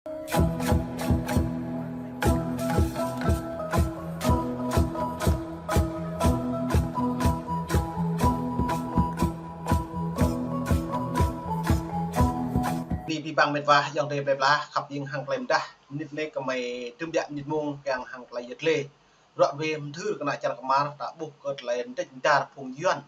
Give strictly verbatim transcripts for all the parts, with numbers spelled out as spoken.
Ƀing, ƀing bang met wa, ayŏng adơi plơi pla, khăp jing hăng tơlơi mơdah, mơnit anai kơmơi tơm biă mơnit mông, kiăng hăng tơlơi yet lê. Ruă wai mơthưr kơnă čar kơmar, ta ƀuh kơ tơlơi mơdĕč mơdar phung Yuan.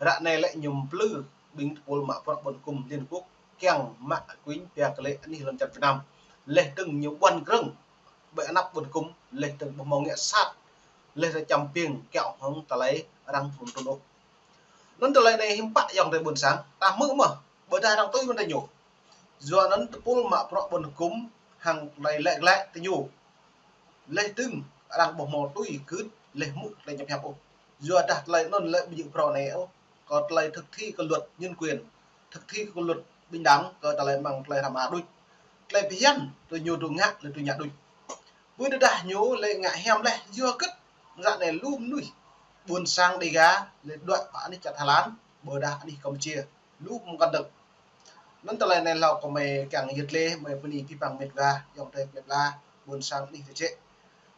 Ră anai lĕ ñu plư ƀing tơpul mă bruă ƀôn hơkŭm Liên Hợp Quốc, kiăng mă kuing pia kơ lĕ anih lŏn čar Việt Nam. Laih dơ̆ng ñu ƀuăn krơ̆ng ƀơi anăp ƀôn hơkŭm, laih dơ̆ng ƀu hmâo ngă sat, laih dơ̆ng čăm ƀing kiaŏ hăng tơlơi arăng trŭn trŭn ôh. Anŭn tơlơi anai hiư̆m pă ayŏng adơi ƀôn sang, ta hmư̆ mơ̆, ƀôdah arăng tui mơ̆n tơ ñu. Yua anŭn tơpul mă bruă ƀôn hơkŭm hăng tơlơi lĕ glĕ tơ ñu. Laih dơ̆ng arăng ƀu hmâo tui gưt, laih hmư̆ tơlơi ñu pơhiăp ôh. Yua dah tơlơi anŭn lĕ ƀu djơ̆ phrâo anai ôh, kơ tơlơi thực thi kơ luật nhân quyền, thực thi kơ luật bình đẳng, kơ tơlơi mơ̆ng tơlơi hrăm a đôč. Tơlơi phiăn tơ ñu tŭ ngă, lĕ tŭ ngă đôč. Ƀơi tơdah ñu lĕ ngă hiam laih, yua hơgĕt ră anai lu mơnuih ƀôn sang Đêga lĕ đuaĭ pơ anih čar Thái Lan, ƀôdah anih Campuchia, lu mơ̆ng kơdơ̆k. Anŭn tơlơi anai hlâo kơ mơi kiăng yet lê, mơi bơni ƀing bang met wa, ayŏng adơi met wa, ƀôn sang anih tơčĕ.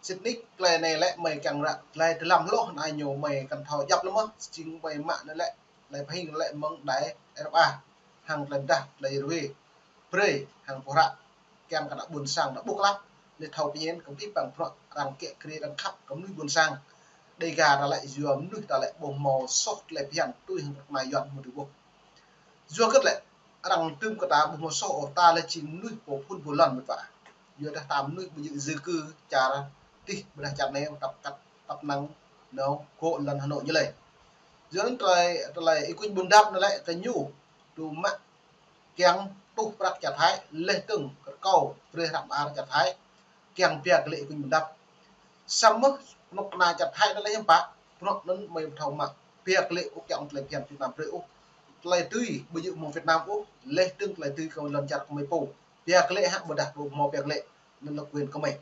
Sĭt nik tơlơi anai lĕ mơi kiăng ră, tơlơi tơlăm hloh anai ñu mơi kăn thâo djăp lơ̆m mơ̆, jing mơi mă anai lĕ, tơlơi pơhing lĕ mơ̆ng đài R F A, hăng tơlơi mơdah, tơlơi ruai, brơi hăng pơhră, kiăng kơ ană ƀôn sang ta ƀuh klă, lĕ thâo pơñen kơ ƀing bang bruă arăng kiă kriê arăng khăp kơ mơnuih ƀôn sang. Đêga ta lĕ yua mơnuih ta lĕ ƀu hmâo soh tơlơi phiăn tui hăng kơ kơnai Yuan hmâo tui ƀuh. Yua hơgĕt lĕ, arăng tơm kơ ta ƀu hmâo soh ôh, ta lĕ jing mơnuih pô phŭn pô lŏn met wa. Yua dah ta mơnuih ƀu djơ̆ di cư čar adih ƀôdah čar anai, tăp kăt, tăp năng nao gŏ lŏn Hà Nội ñu lĕ. Yua anŭn tơlơi, tơlơi Y Quynh Bun Dap anai lĕ kơ ñu tŭ mă kiăng tuh prăk čar Thái, laih dơ̆ng rơkâo brơi hră mơar čar Thái, kiăng pia kơ lĕ Y Quynh Bun Dap. Samơ̆ kơnuk kơna čar Thái anai lĕ hiư̆m pă, bruă anŭn mơi ƀu thâo mă pia kơ lĕ ôh, kiăng tơlơi phiăn Việt Nam brơi ôh. Tơlơi dưi ƀu djơ̆ mơ̆ng Việt Nam ôh, laih dơ̆ng tơlơi dưi kơ lŏn čar kơmơi pô. Pia kơ lĕ hă, ƀôdah ƀu hmâo pia kơ lĕ, anŭn lĕ quyền kơmơi.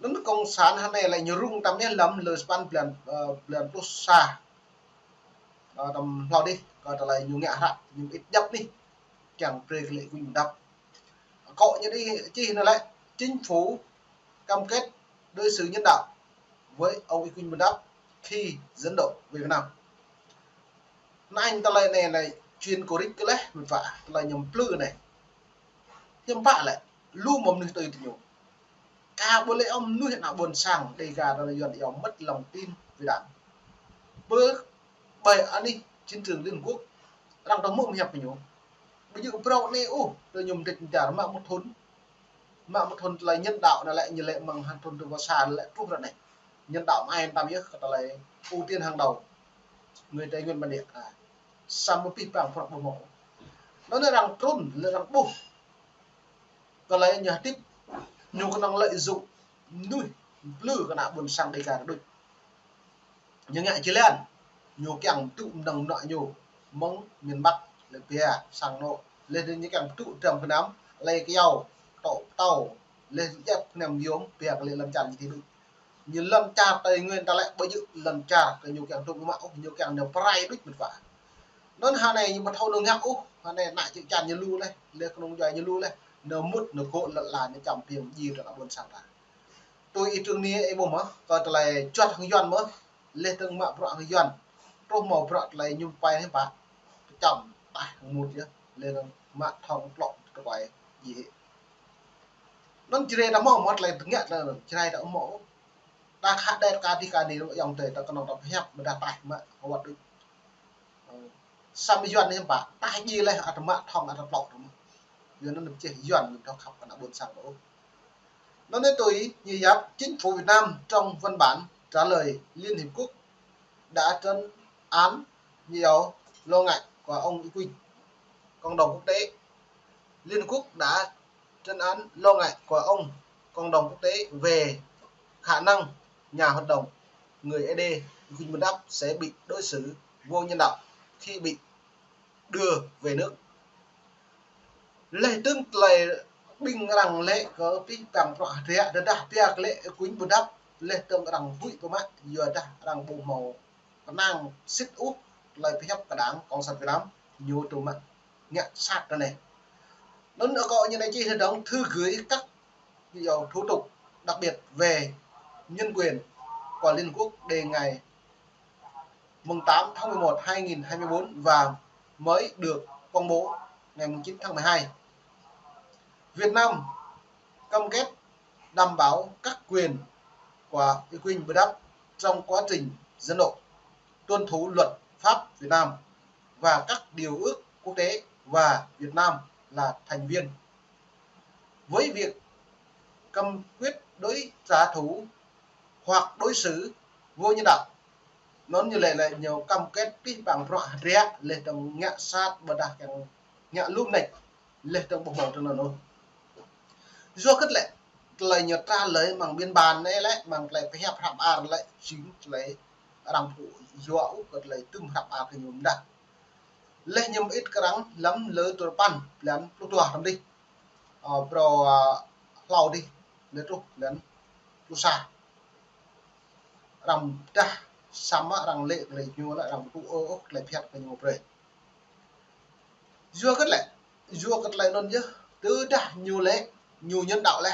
Anŭn cộng sản hơnai lĕ ñu rŭng tăm anai lăm lơ sapăn blan, ơ, blan pluh sa. Ơ, tăm hlâo adih, kơ tơlơi ñu ngă hră, ñu mơit djăp anih, kiăng brơi kơ lĕ Y Quynh Bun Dap. Akŏ ñu đĭ čih anai lĕ, chính phủ cam kết đối xử nhân đạo với ông Y Quynh Bun Dap khi dẫn độ về Việt Nam. Anŭn tơlơi anai lĕ, chuyên cô Rích kơ lĕ, met wa, tơlơi ñu plư anai. Hiư̆m pă lĕ, lu mơ̆ mơnuih tui tơ ñu. Ka ƀu lĕ ôh mơnuih ană ƀôn sang, Đêga ta lĕ Yuan yua mất lòng tin với Đảng. Ƀơi, ƀơi anih chiến trường Liên Hợp Quốc, arăng tơ mơ̆ mơhiăp kơ ñu. Ƀu djơ̆ phrâo anai ôh, tơ ñu mơdĕč mơdar mă mŭt thŭn. Mă mŭt thŭn tơlơi nhân đạo anai lĕ, ñu lĕ mơ̆ng hăng thŭn tơpă sa lĕ truh ră anai. Nhân đạo mơai tăm yơh, kơ tơlơi ưu tiên hàng đầu. Người Tây Nguyên bản địa, à, samơ̆ ƀing bang bruă ƀu hmâo. Anŭn arăng trŭn, lĕ arăng ƀuh. Tơlơi ñu hơdip, ñu kơnơ̆ng lợi dụng mơnuih, plư kơ ană ƀôn sang Đêga ta đôč. Ñu ngă jơlan, ñu kiăng tŭ mơnơ̆ng mơnuă ñu, mơ̆ng miền Bắc, lĕ bia, sang anŏ, laih anŭn ñu kiăng tŭ dram gơnam, lĕ kyâo, tŏ pơtâo, laih djăp gơnam yôm, bia kơ lĕ lŏn čar ñu ti đôč. Ñu lŏn čar Tây Nguyên ta lĕ ƀu djơ̆ lŏn čar kơ ñu kiăng tŭ mă ôh, ñu kiăng nao pơrai đôč met wa. Anŭn hơnai ñu ƀu thâo nao ngă ôh, hơnai ană čư̆ čan ñu lu laih, laih kơnung djuai ñu lu laih, nao mŭt nao gŏ lŏn ala nao čăm ƀing djai tơ ană ƀôn sang ta. Tui Y Trương Niê ih ƀuh mơ̆, kơ tơlơi juăt hăng Yuan mơ̆, laih dơ̆ng mă bruă hăng Yuan, truh hmâo bruă tơlơi ñu pơpai hiư̆m pă, pơčăm taih hăng mŭt yơh, laih dơ̆ng mă thŏng klŏk tơkuai djai. Anŭn Jrai ta hmâo mơ̆ tơlơi tơngă tơlơi anŭn, Jrai ta hmâo. Ta khă đet ka dih ka ni ayŏng adơi ta kơnơ̆ng ta pơhiăp ƀôdah taih mă hơwăt đôč. Samơ̆ Yuan anai hiư̆m pă, taih djai laih ăt mă thŏng ăt klŏk tơ mơ̆. Yua anŭn pơjeh Yuan ñu thâo khăp kơ ană ƀôn sang ôh. Anŭn anai tui ñu yap, chính phủ Việt Nam trong văn bản trả lời Liên Hiệp Quốc đã trấn án nhiều lo ngại của ông Y Quynh, cộng đồng quốc tế. Liên Hợp Quốc đã trấn án lo ngại của ông cộng đồng quốc tế về khả năng nhà hoạt động người Ê Đê Quynh Bun Dap sẽ bị đối xử vô nhân đạo khi bị đưa về nước. Laih dơ̆ng tơlơi ƀing arăng lĕ kơ ƀing bang bruă hơdră, tơdah pia kơ lĕ Quynh Bun Dap, laih dơ̆ng arăng huĭ pơmă, yua dah arăng ƀu hmâo kơnang sĭt ôh tơlơi pơhiăp kơ Đảng Cộng sản Việt Nam, ñu tŭ mă ngă sat tơ anai. Anŭn akŏ ñu anai čih hơdơ̆ng thư gửi các kiểu thủ tục đặc biệt về nhân quyền của Liên Hợp Quốc đề ngày mùng tám tháng mười một hai nghìn hai mươi bốn và mới được công bố ngày mùng chín tháng mười hai. Việt Nam cam kết đảm bảo các quyền của Y Quynh Bơdăp trong quá trình dẫn độ, tuân thủ luật pháp Việt Nam và các điều ước quốc tế và Việt Nam là thành viên. Với việc cam quyết đối trả thù hoặc đối xử vô nhân đạo. Anŭn ñu lĕ lĕ ñu cam kết pih pang prŏ hơdră, laih dơ̆ng ngă sat ƀôdah kiăng ngă lŭm nĕč, laih dơ̆ng ƀu hmâo tơnăn ôh. Yua hơgĕt lĕ, tơlơi ñu trả lời mơ̆ng biên bản anai lĕ, mơ̆ng tơlơi pơhiăp hrăp ar lĕ, jing tơlơi arăng pơtô yua ôh kơ tơlơi tŭm hrăp ar kơ ñu mơ̆n đah. Laih ñu mơit kơ arăng lăm lơ tơpăn blan pluh dua hrŏm dih. Ơ, phrâo, ơ, hlâo dih, lơ truh blan pluh sa. Arăng pơdah samơ̆ arăng lĕ tơlơi ñu lĕ arăng pơtô ôh, ôh, tơlơi pơhiăp kơ ñu brơi. Yua hơgĕt lĕ, yua kơ tơlơi anŭn yơh, tơdah ñu lĕ, ñu nhân đạo lĕ.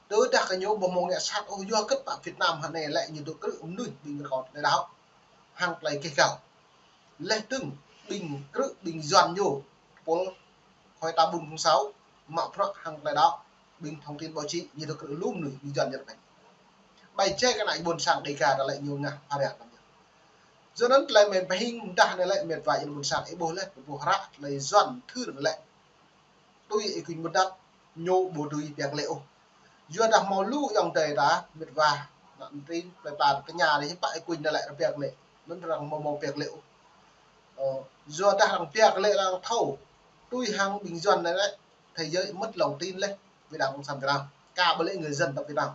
Tơdah kơ ñu ƀu hmâo ngă sat ôh, yua hơgĕt pă Việt Nam hơnai lĕ ñu dŏ krư̆ mơnuih ƀing rơkâo tơlơi đaŏ hăng tơlơi keh găl. Laih dơ̆ng ƀing krư̆ ƀing Yuan ñu, tơpul khối ta ƀun phung sáu, mă bruă hăng tơlơi đaŏ, ƀing thông tin báo chí, ñu dŏ krư̆ lŭm mơnuih ƀing Yuan ñu anai. Ƀai jai kơ ană ƀôn sang Đêga ta lĕ ñu ngă phara tăm yơh. Yua anŭn tơlơi mơ̆n pơhing đah anai lĕ mĕt wa ƀôn sang ih ƀuh lĕ, ƀuh hră tơlơi Yuan thưr anai lĕ. Tui Y Quynh Bơdăp ñu ƀu tui pia klĕ ôh. Yua dah hmâo lu ayŏng adơi ta mĕt wa, ană trin, plơi pla tơña rai hiư̆m pă Y Quynh anai lĕ arăng pia klĕ. Anŭn arăng hmâo hmâo pia klĕ ôh. Ơ, yua dah arăng pia klĕ arăng thâo. Tui hăng ƀing Yuan anai lĕ, thế giới mất lòng tin laih, ƀing đảng cộng sản Việt Nam. Kâo ƀu lĕ người dân tộc Việt Nam.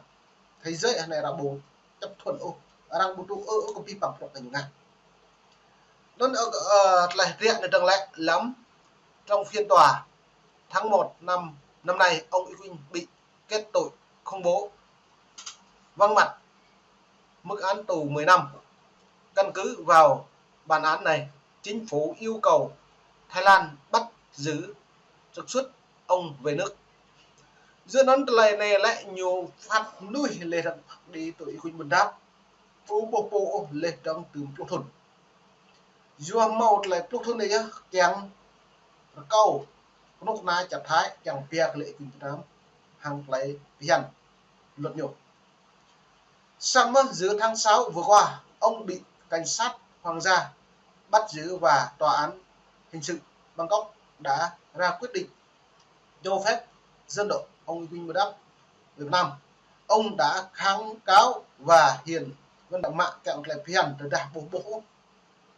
Thế giới hơnai arăng ƀu chấp thuận ôh, arăng ƀu tŭ ư ôh kơ pih pang prŏ kơ ñu ngă. Anŭn, ơ, ơ, tơlơi hơdră anai dơ̆ng lĕ lăm trong phiên tòa tháng một năm, năm nay, ông Y Quynh bị kết tội khủng bố, vắng mặt, mức án tù mười năm. Căn cứ vào bản án này, chính phủ yêu cầu Thái Lan bắt giữ trục xuất ông về nước. Yua anŭn tơlơi anai lĕ ñu phat mơnuih laih dơ̆ng phat kơđi tui Y Quynh Bơdăp. Ƀu ƀuh pô ôh laih dơ̆ng tơm pluh thŭn. Yua hmâo tơlơi pluh thŭn anai yơh kiăng rơkâo kơnuk kơna čar Thái kiăng pia klĕ Y Quynh Bơdăp hăng tơlơi phiăn luật ñu. Samơ̆ giữa tháng sáu vừa qua, ông bị cảnh sát Hoàng gia bắt giữ và tòa án hình sự Bangkok đã ra quyết định cho phép dẫn độ ông Y Quynh Bơdăp về Việt Nam. Ông đã kháng cáo và hiện vẫn đang mă kiăng tơlơi phiăn tơdah ƀu ƀuh ôh.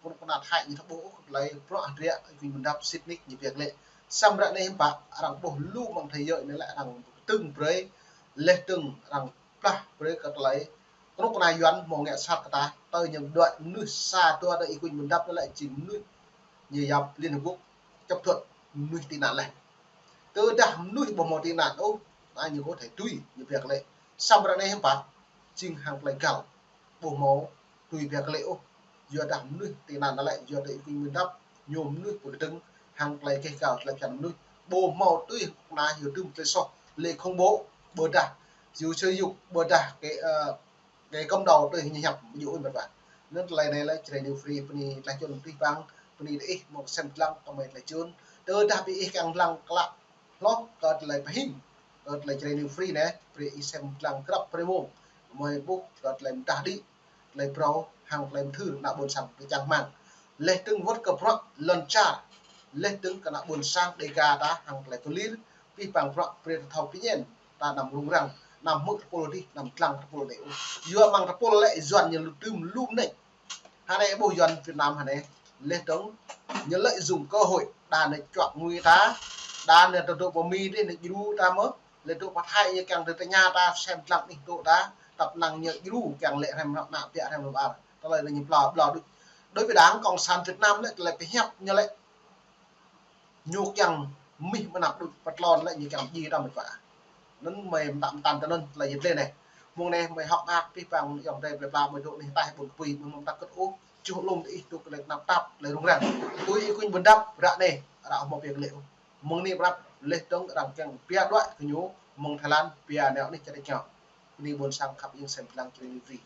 Kơnuk kơna Thái ñu thâo ƀuh ôh tơlơi bruă hơdră Y Quynh Bơdăp sĭt nik ñu pia klĕ. Samơ̆ ră anai hiư̆m pă arăng ƀuh lu mơ̆ng thế giới anai lĕ arăng tơ̆ng brơi, laih dơ̆ng arăng plah brơi kơ tơlơi kơnuk kơna Yuan hmâo ngă sat kơ ta, tơl ñu đuaĭ mơnuih sa dua tơl Y Quynh Bơdăp anai lĕ jing mơnuih ñu yap Liên Hợp Quốc chấp thuận mơnuih tị nạn laih. Tơdah mơnuih ƀu hmâo tị nạn ôh, anai ñu kơ thâo tui ñu pia klĕ. Samơ̆ ră anai hiư̆m pă, jing hăng tơlơi găl. Ƀu hmâo tui pia klĕ ôh. Yua dah mơnuih tị nạn anai lĕ, yua dah Y Quynh Bơdăp, ñu mơnuih pơkơdơ̆ng hăng tơlơi keh găl tơlơi phiăn mơnuih. Ƀu hmâo tui kơnuk kơna ñu tơ̆m tơlơi soh, lĕ khủng bố, ƀôdah, yua sơ yuk, ƀôdah kơ, ơ, kơ kơm đao tui ñu hiăp, ƀu djơ̆ ôh mĕt wa. Anŭn tơlơi anai lĕ Jrai New Free bơni tơlơi čun pih pang, bơni tơ ih mơ̆ng sem lăng kơ mơi tơlơi čun. Tơdah ƀing ih kiăng lăng klă hloh kơ tơlơi pơhing, kơ tơlơi Jrai New Free anai, brơi ih sem lăng krăp brơi mơ̆ng. Mơi ƀuh kơ tơlơi mơdah đĭ, tơlơi phrâo, hăng tơlơi mơthưr ană ƀôn sang kơ čang rơmang. Laih dơ̆ng wơ̆t kơ bruă lŏn čar, laih dơ̆ng kơ ană ƀôn sang Đêga ta hăng tơlơi pơlir, pih pang bruă brơi ta thâo pơñen, ta anăm rŭng răng, anăm hmư̆ tơpul adih, anăm lăng tơpul adih. Yua mơ̆ng tơpul lĕ Yuan ñu lŭ tơ̆m lŭm nĕč. Hơnai ƀuh Yuan Việt Nam hơnai, laih dơ̆ng ñu lợi dụng cơ hội, đa nĕ čuă ngui ta, đa nĕ tơdŏ pơ Mi dih nĕ djru ta mơ̆, laih dŏ pơ Thái ñu kiăng tơ tơña ta, sem lăng anih dŏ ta, tăp năng ñu djru kiăng lĕ hrăm hrăm ană ƀiă hrăm hrăm ar. Tơlơi anai ñu pla ƀlŏr đôč. Đối với Đảng Cộng sản Việt Nam lĕ, tơlơi pơhiăp ñu lĕ ñu kiăng mih mơnăp đôč, pơtlon lĕ ñu kiăng djai ta mĕt wa. Anŭn mơi mơtă mơtăn tơ anŭn tơlơi yơh tơlơi anai. Mơ̆ng anai mơi hơ̆k mơak pih pang ayŏng adơi plơi pla mơi dŏ anih ataih ƀôn kơpui, mơi mơ̆ng ta kơ̆t ôh, čuh lŏm tơ ih dŏ tơlơi tơnap tap, tơlơi rŭng răng. Tui Y Quynh Bơdăp ră anai, arăng hmâo pia klĕ ôh. Mơ̆ng anai prăp, Laih dơ̆ng arăng kiăng pia đuaĭ kơ ñu mơ̆ng Thái Lan, pia nao anih čar tač ñu. Bơni ƀôn sang khăp ing sem pơlang čar Ri.